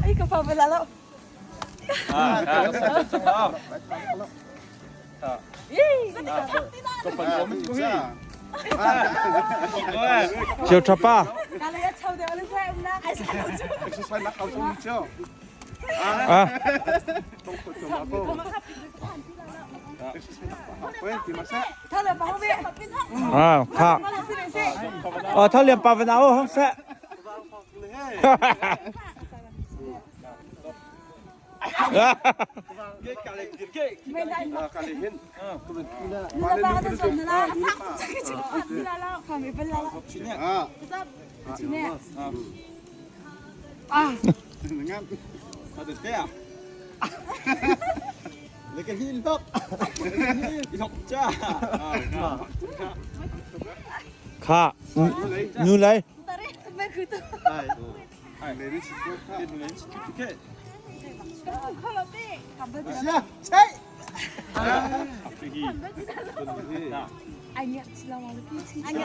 Ai ka pa bala lo. Chiu thapa. Ah. Ah, kha. Oh, thal liam pa van au hong seh. Kha nu lei.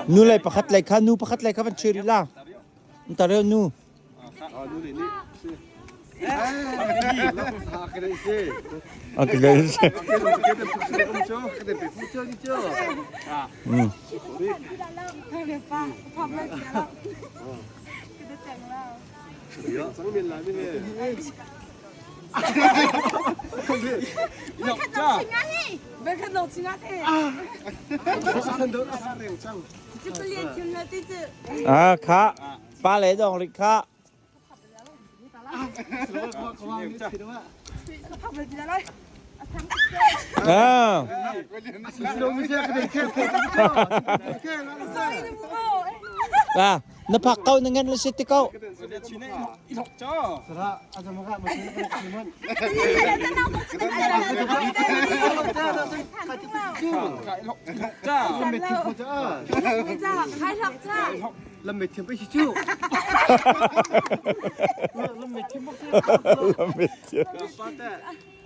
Nu lei pakhat lei kha nu pakhat lei kha van chiri la. Ntar nu. Ah, kha pa le dong rik kha. Ah. Ah, na phak ko na ngan le si ti ko.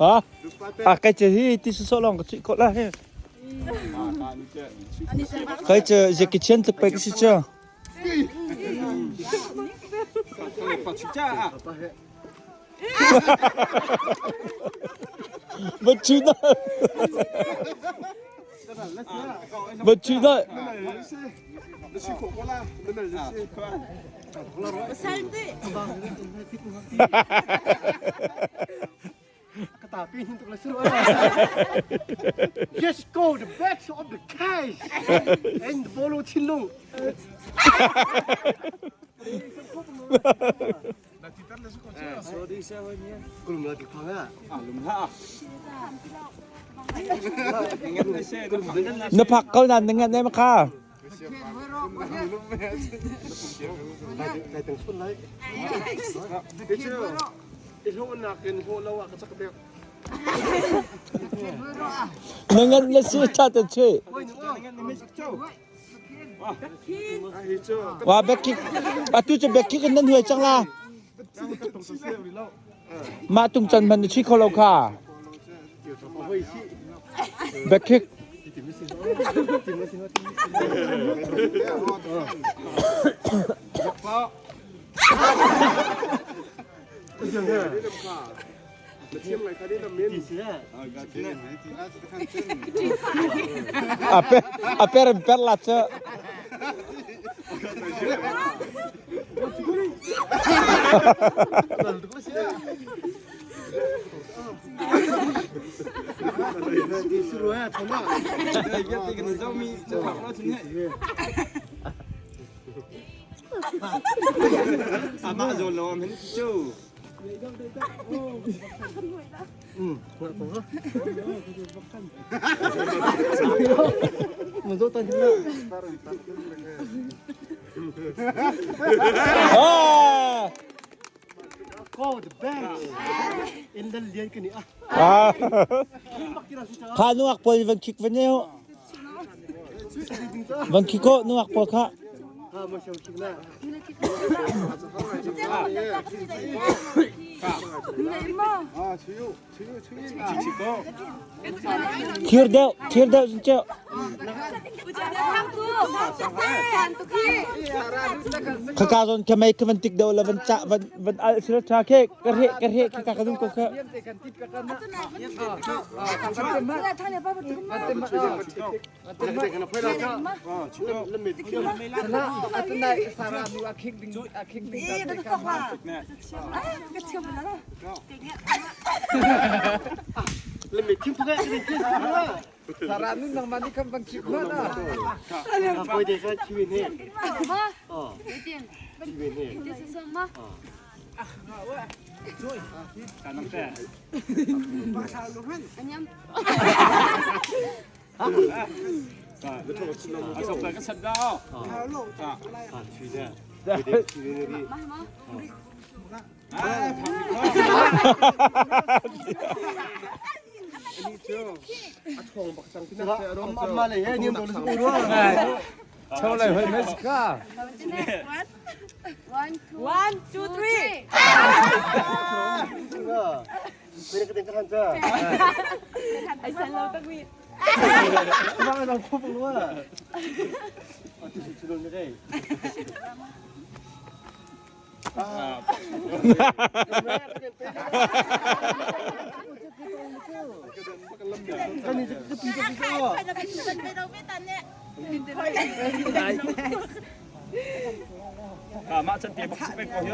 Ha? Ah, kai che hi ti su so long ka chi ko la he. Kai che je ki chen tluk pe ki si che. Bất chú đó. Bất chú đó. Just go the best of the cash and the bolo thinlung. Na phak ko nan na ngan ma kha. Na ngan na si cha te che. Wa back kick. Atu cu back kick in nan huai cang la. Mah tung can man na chi kho lo kha. Back kick. A per in per la cu. Amah zawn lo am hin cu. Ah! Go the best. In the lian kini ah. Ah! Kha nuak pawl van kik van neu. Van kik ko nuak pawl kha. Thir deuh, thir deuh cun ceu. Khaka zawn kha mei kha van tik deuh la van cah van van al sila tha khe ka reh ka reh kha ka dum ko kha. One, two, three. Ai san lo tak mi. Mah chan te bak si peng ko hi.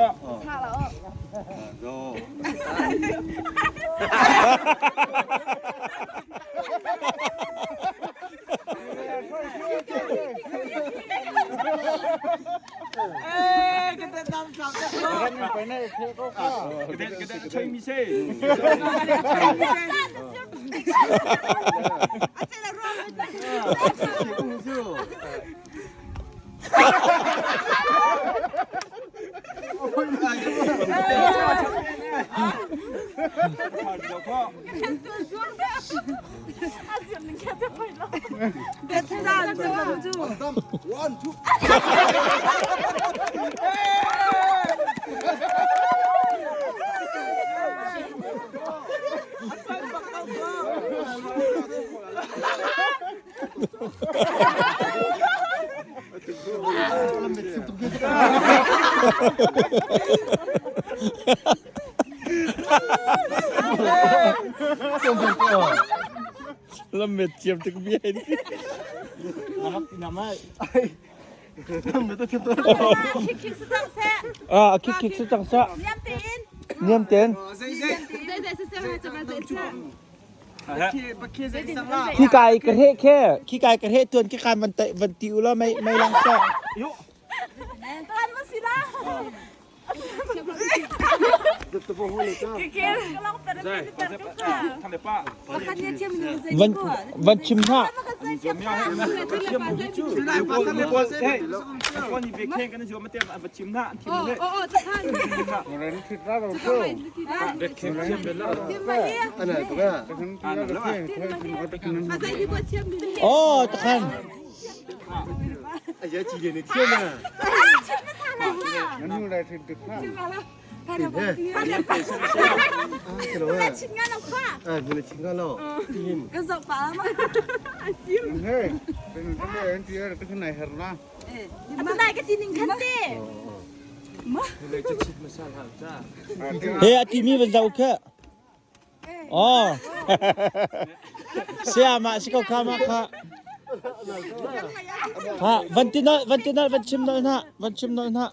Lammet thiam tuk bia in. Ah, khik khik si cang sa. Niam ten. Khi kai ka he khe, khi kai ka he tuan khi kai van tai van ti ula mai mai lang sa. Van van chim hlah. Oh, takhan. He a timi van zau kha. Oh. Sia ma si ko kha ma kha. Ha van ti nol van ti nol van chim nol na van chim nol na.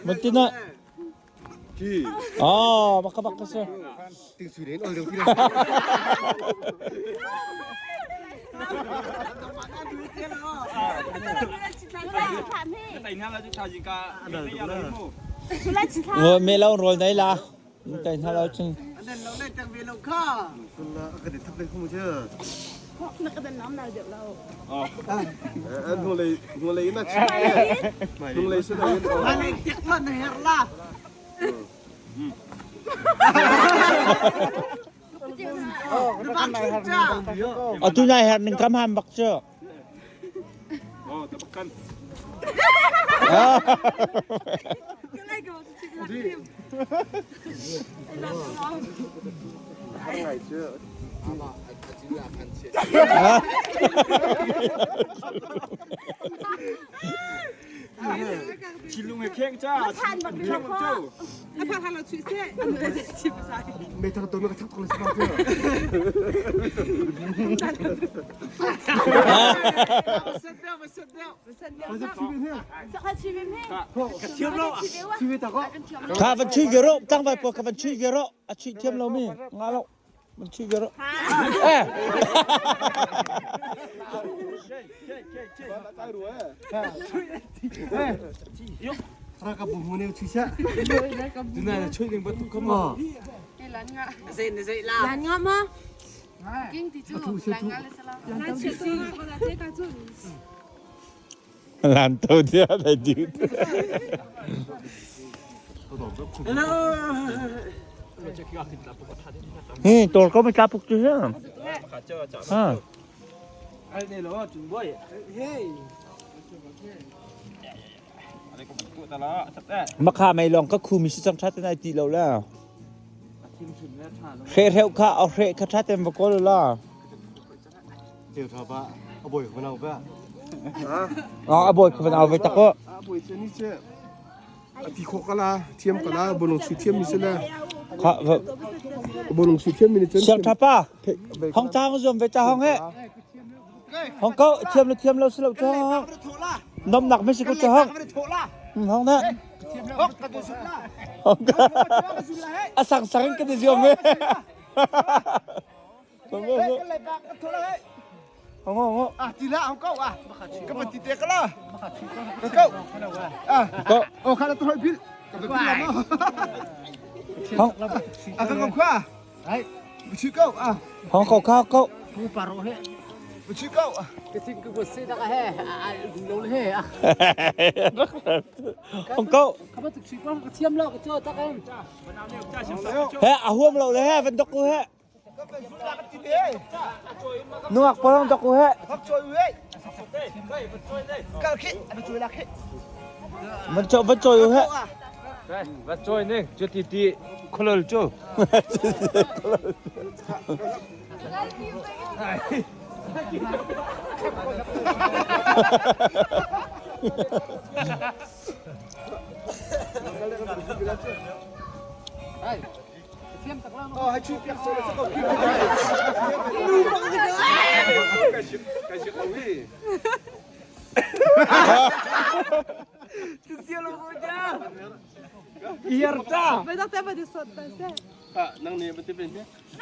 Van ti nol. Oh, baka baka sa. Me lo rol dai la. Tai hna lo chung. Atu nai her ning kam ham bak cu. Oh, tabakan. Thinlung he kheng cha. Kheng chu. Mei thang to me ka thak ko le sa tu. Kha van chui ve ro tlangval pawl kha van chui ve ro a chuih thiam lo mi nga lo van chui ve ro eh. Lan nga ma. Lan to dia dai dit. Hi tol ko mi tla puk tu ha. Ha. Makha mei lawng ka khu mi si cang tha te nai ti lo la. Hre hreu kha au hre kha tha ten va ko la. Teu tha ba a boi ko nau ba. Ah a boi ko nau ve tak ko. A boi che ni che. A ti kho kala thiam kala bolong si thiam mi se la. Kha Bolong si thiam mi ni chen. Siang tha pa. Hong chang zuam ve cha hong he. Hong ko thiam le thiam lo si lo cha. Nom nak mi si ko cha hong. Hong na. Hong ka. A sang sang ka ti zuam ve. Hong hong. Ah ti la hong ko ah. Ka pa ti te ka la. Ka ko. Ah. Ko. Oh kha la tu hoi phil. Ka pa phil la ma. Hong. Ah ka ko kha. Ai. Chi ko ah. Hong ko kha ko. Chi ko ah. Hong ko. He a huam lo le he van dok ku he. Nuak polong dok ku he. Van cho van choi u he. Va choi ne, chu ti ti kholol chu.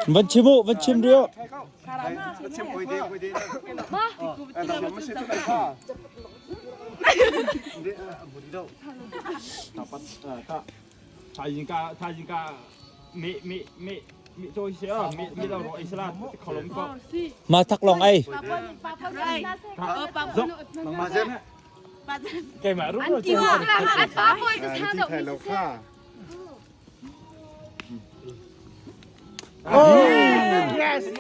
Van chim u, van chim rio. 他应该他应该没没没没做一些啊，没没到罗伊斯兰考龙哥。 Ma thak long ai. 给买入了。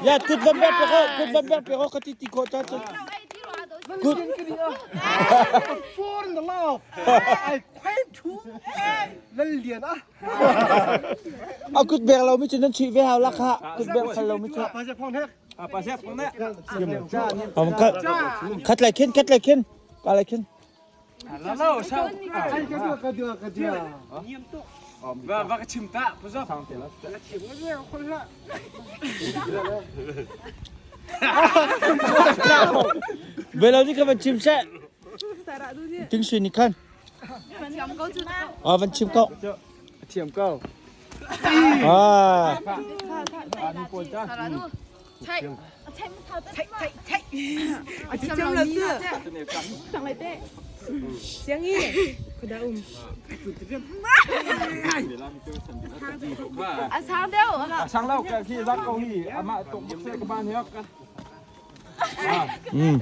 Ya kut van ber pero, kut van ber pero ka ti ti ko ta. Kut. Four in the love. I quite two. Lal lian ah. A kut ber lo mi chu nan chui ve hau la kha. Kut ber khal lo mi chu. Pa se phong thek. 啊，把先放那。 Hong ka. Khat lai khin, khat lai khin. Ka lai khin. Ai ka dia ka dia ka dia. Va va cái chim ta,不是。 Ve lo ni ka van chim se. Ting sui ni khan. À van chim ko. Thiam câu. À. Thiam lo chu. Sang lai te. Siang i. Khuda um. Sang lâu cái khi rắc câu hi, à mà tụng bức xe cái ban hiếc. Ừ.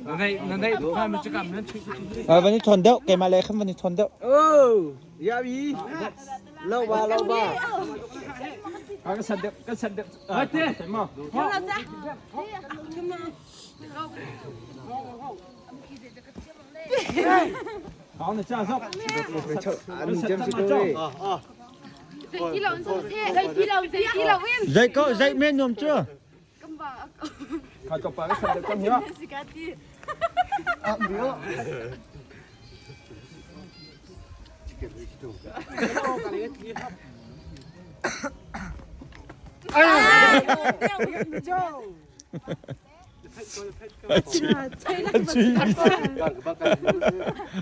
Này này hai mình chỉ cầm lên chụp. À van ni thon deuh, ke ma le kham van ni thon deuh. À cái sân đẹp, cái sân đẹp. À, thế mà. Thiam lo cha. Thiam lo. Hong na cha zok. Zei ko zei men nuam cu. Kha ko pa ka san ko hiya.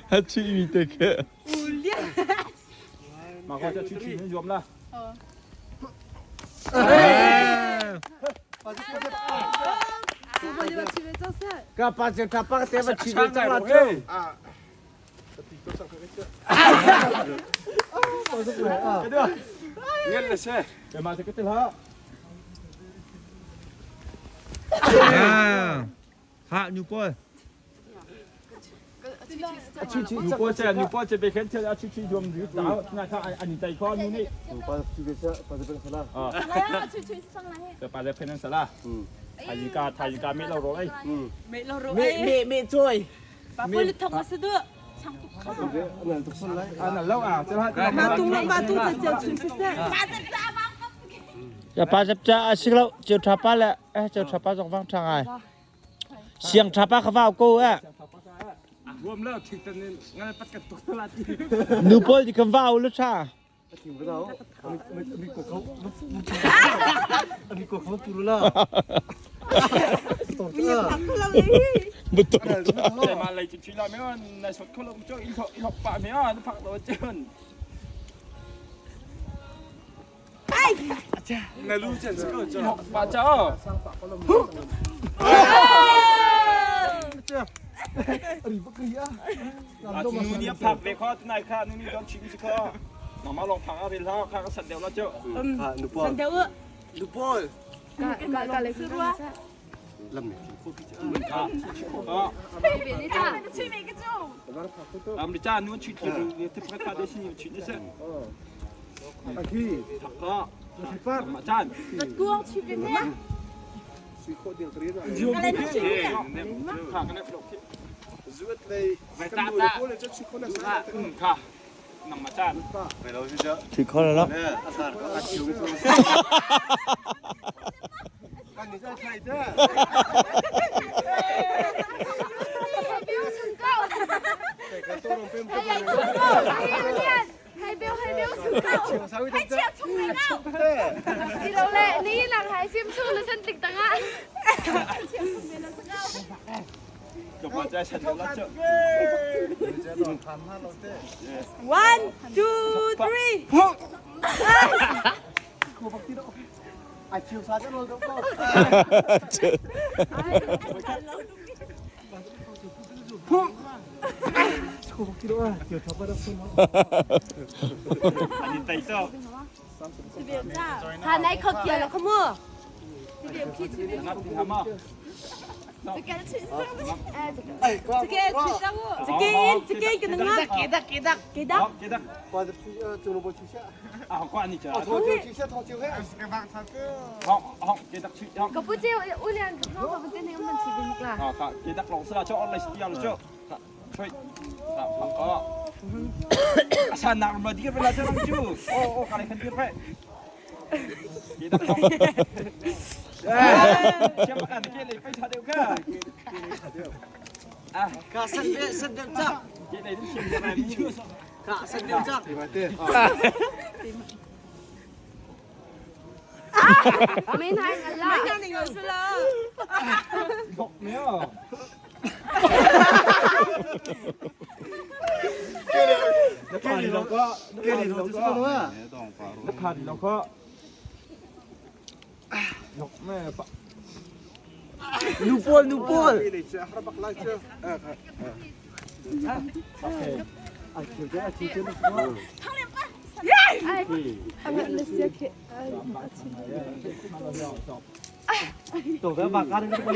A chuih mi te khi. Ma ko cha chu chu ni zuam la. Ka pa che tha pa te ba chi ve chang la chu. Ngen le se. Ma te ka til ha. Ha nu pawl. Nu pawl che nu pawl che be khen thel a chu chu zuam ri ta na kha ani tai kho nu ni. Pa chu ve sa pa pe sala. Se pa le phenan sala. Thai ka thai ka me lo ro ai. Mẹ lo ro Me ai. me me choi. Bà phu lịch thông mà sư đưa. An lo à che ha. Ma tung ma tung cha cheu chun sư se. Ya pa zap cha a sik lo cheu tha pa le eh cheu tha pa zong vang tha ngai. Siang tha pa kha vau ko eh. Ruam lo thik tan ngal pat ka tuk la ti. Nu pawl di kan vau lu tha. Mi ko ko mi ko ko puru la. Betul. Te ma lai chu chu la me na sot ko lo cho in thok in thok pa me na phak lo chen. Na lu chen ko In thok pa cha. À, nu ni phak ve kho tu nai kha nu ni don chim si kho. Nó mà lòng phak a ril ha kha ka sat deu la cho. Ha nu San deu. Nu pol. Ka Lam ni ko ki cha. Ha, ko. Am đi cha nu chu chu te phak ka de sin chu ni se. Aki. Phak ko. Pa. Ma chan. Si ko ding kri na. Jiu ki. Kha ka ne lo ki. Zuat lei. Kan nu le pol che chu ko na sa. Kha. Nang ma chan. Mai lo si cha. Thủy kho lo. Ne asar ko a chiu so. Kan ni sa thai ta. Ka to rom pem ko. Chiu sa wi ta. Cho pa cha sat deu la cho. One, two, three. A chiu sa cha lo ko. Ani tai to. Thà này khó kia là không mưa. Na tin ha ma. Cái cái chữ sao? Cái cái cái nó ngắt. Cái đó cái đó cái đó. Hop, ke dak. Pa chu no bo chu sa. À ko ani cha. Tho chiu chu sa tho chiu he. Hong hong ke dak chu hong. À kha ke dak long sa cho online tia lo cho. Choi. Kha phak ko. Asa nak ma dir la cho nang chu. O o ka lai khan dir phe. Ke dak hong. Siapa kan ke lai pai cha deu ka. À Ka san de san de cha. ke lai din sim na mi chu. Ka san de cha. Mấy nhà này ngồi xuống là. Bok me o. Ke li lo ko. Ke li lo ko. นักข่าวเราก็ยกแม่ปะ Nu pol nu pol. A chiu cha a chiu cha nu pol. Tổ cái bạc ăn cái con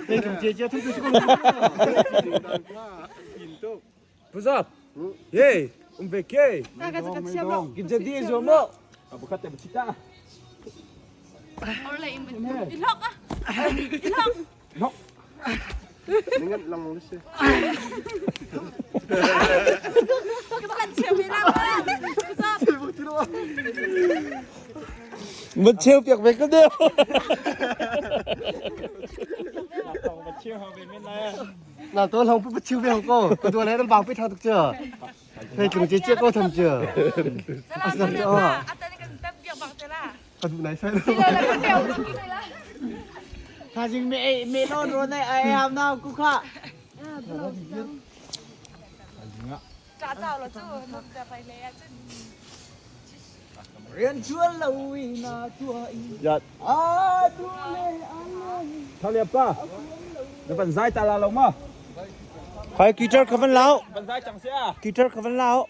Đây chúng chia chia thức cái con. What's up? Hey, um veke. Kim cha đi rồi mơ. บุคคลเต็มชิต้า Ít lọc á. Ít lọc. นก Ningan lang mo si. Mun cheu piak ve ko deu. Na to long pu chiu ve ko. Ko do le ram bang pi tha tuk cha. Thei tlung che che ko tham cha. Asam cha. Ka du nai sai. Tha jing me me lo ro nai ai am na ku kha. Rian chuan lo na tua i. Dạ. A du le Thao liệp pa. Nó vẫn dai ta là lồng mà. Khoi guitar ka van lau. Vẫn dai chẳng sẽ à. Guitar ka van lau.